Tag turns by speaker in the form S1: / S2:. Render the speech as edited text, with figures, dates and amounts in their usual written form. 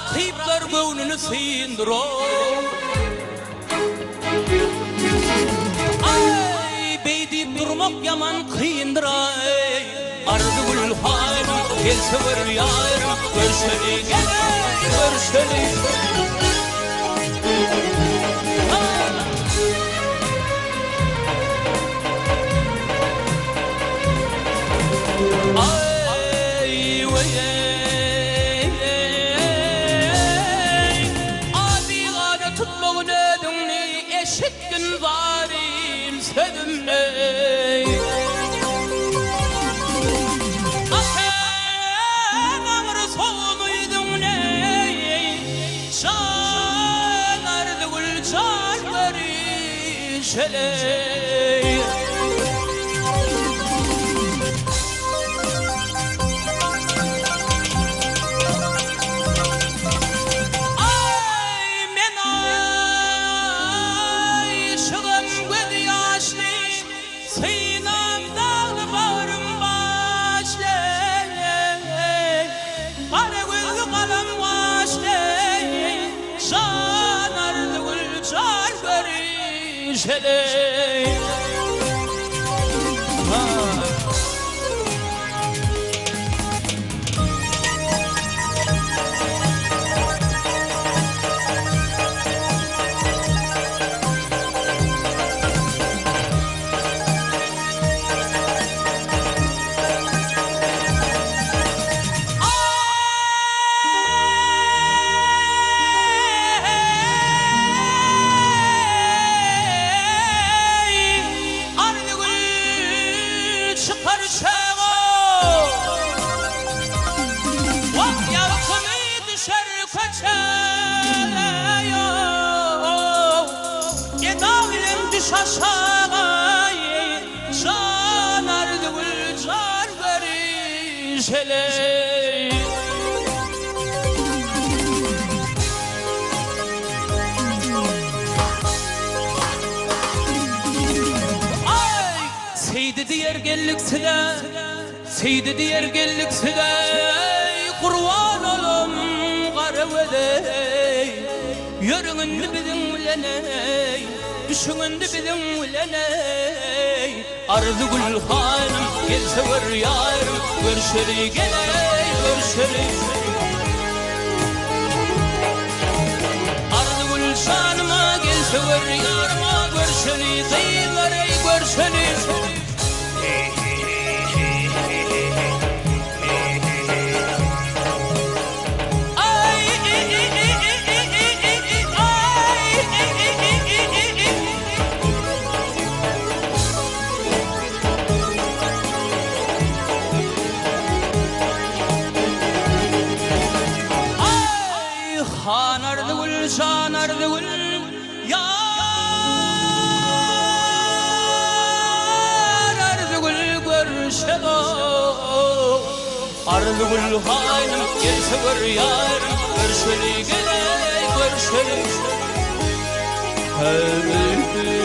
S1: Rakyplar göwnüni syndyrow. Aý, beý diýip durmak ýaman kyndyr-aý. Arzygül hanym, gelse gör ýarym, görşeli, gel-eý, görşeli. Aý, weý-eý, Abigana tutmagyn özüňni, Eşitgin zaryn sözümni. Atan aňry sowdy ýüzüňni, Jan Arzygül jan görüşeli. Aý, men aşygym gözi ýaşly, Synam dagly bagrym başly, Gara gözli galam gaşly, Jan Arzygül jan görüşeli. Aý, Arzygül çykar çaga. Wah, ýalkymy düşer köçä, ýow. Eda bilen düş aşaga, jan Arzygül, jan görüşeli. Aý, Seýdi diýer geldik size, Seýdi diýer geldik size, Gurban olam gara göze, Ýörüň indi biziň bilen eý, Düşüň indi biziň bilen eý, Arzygül hanym, gelse gör ýarym, Görşeli gel eý, görşeli. Arzygül janyma, gelse gör ýaryma, Görşeli gyzlar eý, görşeli. Han Arzygül, jan Arzygül, ýar Arzygül görüşelow. Arzygül hanym, gelse gör ýarym, görşeli gel-eý, görşeli. Hey.